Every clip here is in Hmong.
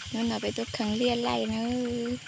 Hnub no peb tuaj kheej liaj laij nawb.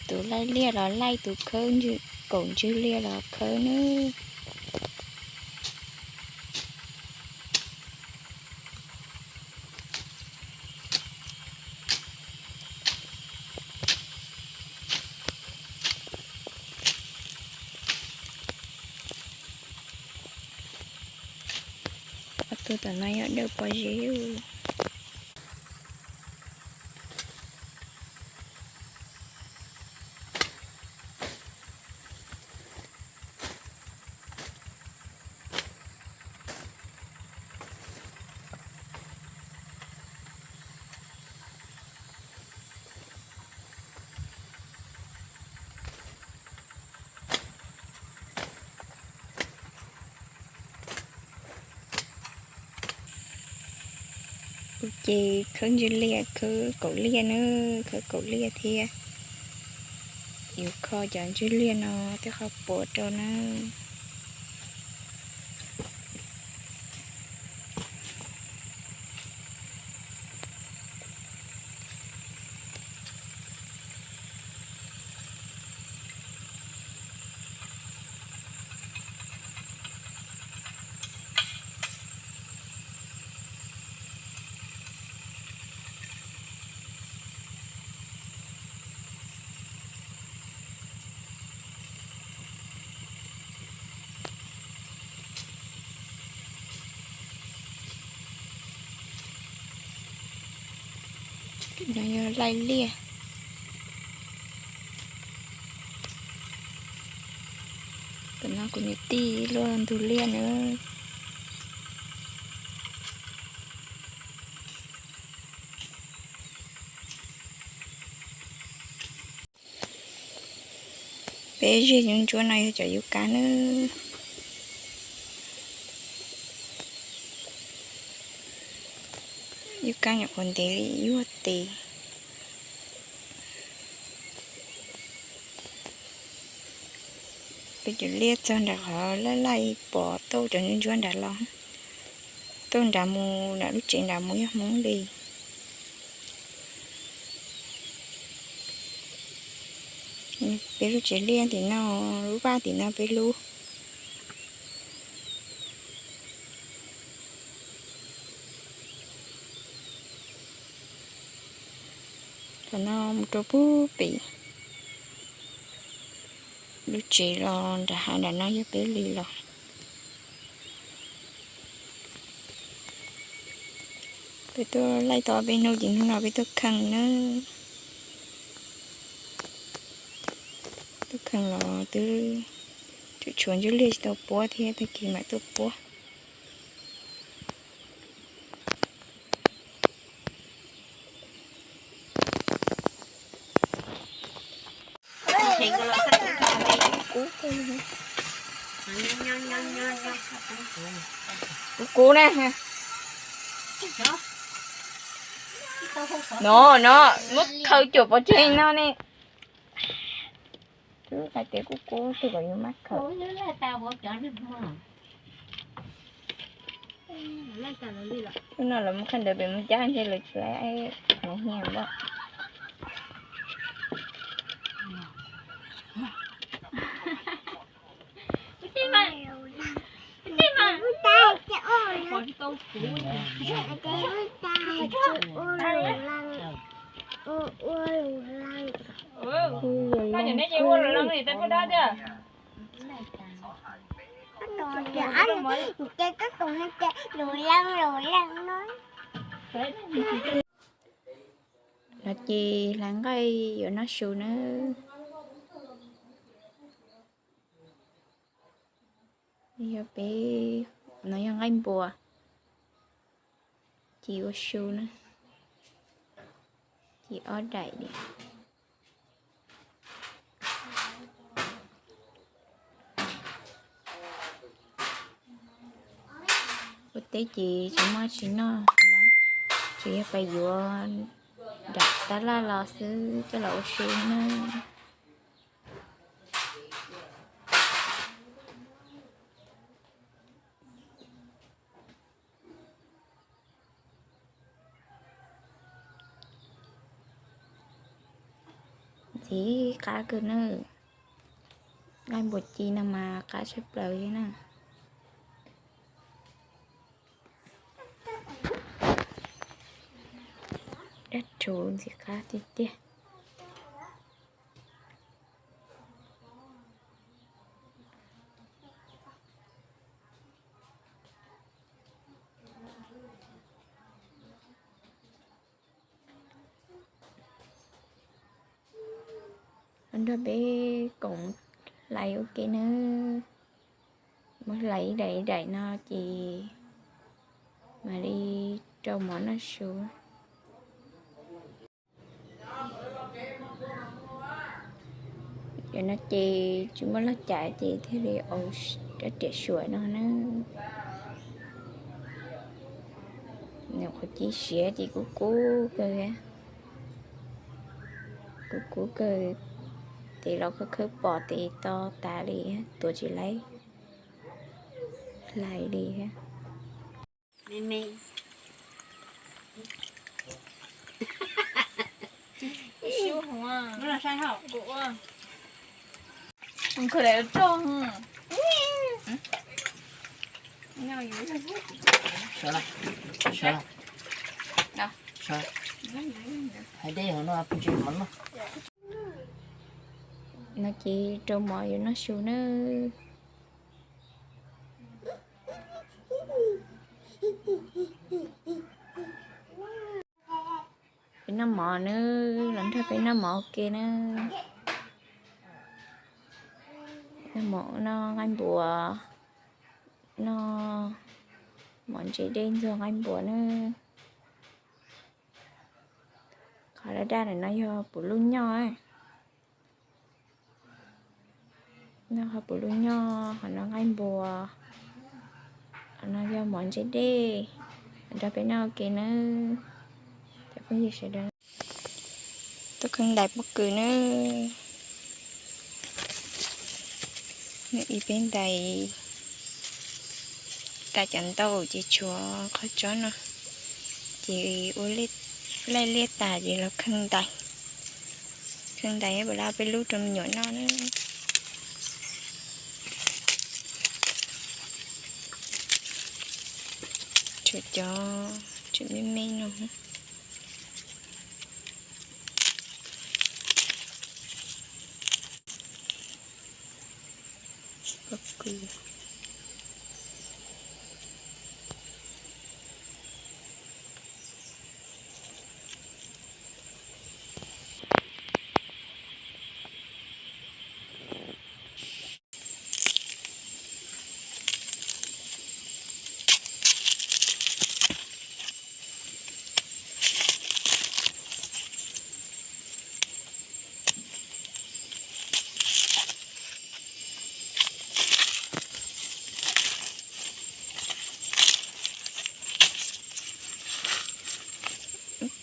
Tus laij liaj los laij, tus khawb kaum ntswg liaj los khawb nawb. Ob tug tom no yog dawb pov zeb. Kuv ces khawb ntswg liaj, khawb kaum liaj nawb, khawb kaum liaj thiab. Yuav kho cov ntswg liaj no tej qhov puas rau nawb. No yog laij liaj. Tam no kuv niam tij luaj ntug liaj nawb. Peb zeg nyuj ntsuab no yog cov yub kab nawb. Yub kab nyuam qhuav ntev li yuag tes. Peb cov liaj txog nram qhov laij laij pom tauj cov nyuj ntsuab nrad los, tauj nrad mus nram lub tsev nrad mus yog Hmoob li. Peb lub tsev liaj tim no, lub vaj tim no peb lub. Thaum no mus rau pug pem lub tsev los nram hav nram no yog peb li los. Peb tuaj laij tau peb hnub ces hnub no peb tuaj kheej nawb. Tuaj kheej los twb tshuav tshuav ntswg liaj tsis tau puab thiab, tag kis mam tuaj puab. Kuv kuv na. No no, muab khaws cuam pov tseg no ne. Twb hais tias kuv kuv twb kom yus mab khaws. Hnub no lawv mus khaws ntawd pem mus cab ntshe lawv tsis laib qhov hiam npaj. No ces hlais nqaij yuav noj su nawb. Yog peb, no yog nqaij npua, ci ua su na, ci ob daim diam. Ua teb ces tsis muaj tsis noj, tsuas yog pais yuav nram tab laj los xwb coj los ua su na. Ntxiv qab kawg na. Nqaij npua ci no mas qab tshaj plaws li na. Dab rhuv ntxiv qab tiag tiag. Los nrog peb koom hlais ua ke nawb. Muab hlais ib daim ib daim no ces mam li rau mov noj su. Yog no ces tsis muaj loj cas ces thiaj li ua rab riam suam no na. Nws qhuav ci siav ces kub kub kawg, kub kub kawg. Tes los khawb khawb pom tes to tas li, tuav tsis laib hlais li. No ces rau mov yuav noj su nawb. Peb noj mov nawb, los nrog peb noj mov ua ke nawb. Noj mov, noj nqaij npua, noj mov ntse dej ntxuag nqaij npua nawb. Qhov daj daj ntawm no yog puv luj nyoj. No ho puv luj nyoj, ho no nqaij npua, ho no yog mov ntse dej. Nrog peb noj ua ke nawb cov phooj ywg sawv daws. Tuaj kheej ntais pob kws nawb. Nws ib peb ntais tas cov ntau ces tshuav qhov tsob no, ces ua laij liaj tas ces los kheej ntais. Kheej ntais puas lab peb lub rau me nyuam noj na. Tshuav cov tshuav me me no.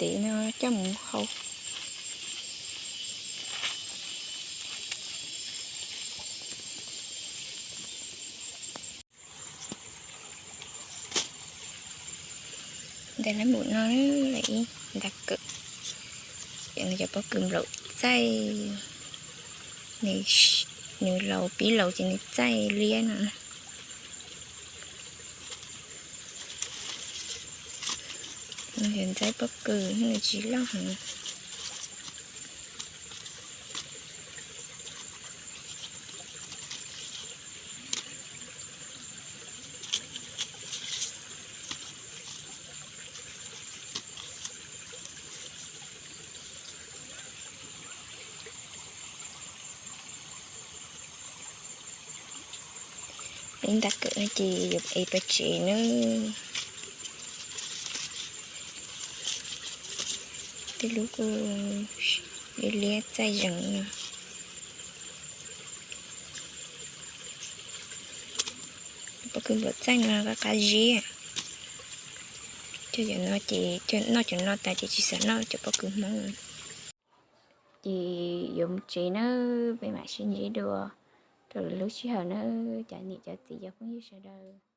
Tes no coj mus hau. Ntais lab npum no lawm ib ntas kawm. Ces nws cov pob kws nplaum txaij, nws laus pib laus ces nws txaij liab no. Nws yog ntxaib pob kws nws tsis loj heev. Ib ntas kawm no ces yuav ev pov tsev nawb. Tej lub kuj liab liab txaij zees no. Pob kws nplaum txaij no qab qab zib. Cov no ces noj cov no tas ces tsis xav noj cov pob kws Hmoob. ces yuav mus tsev nawb, peb mam sib ntsib dua rau lwm lub sij hawm nawb cov niam cov txiv cov phooj ywg sawv daws.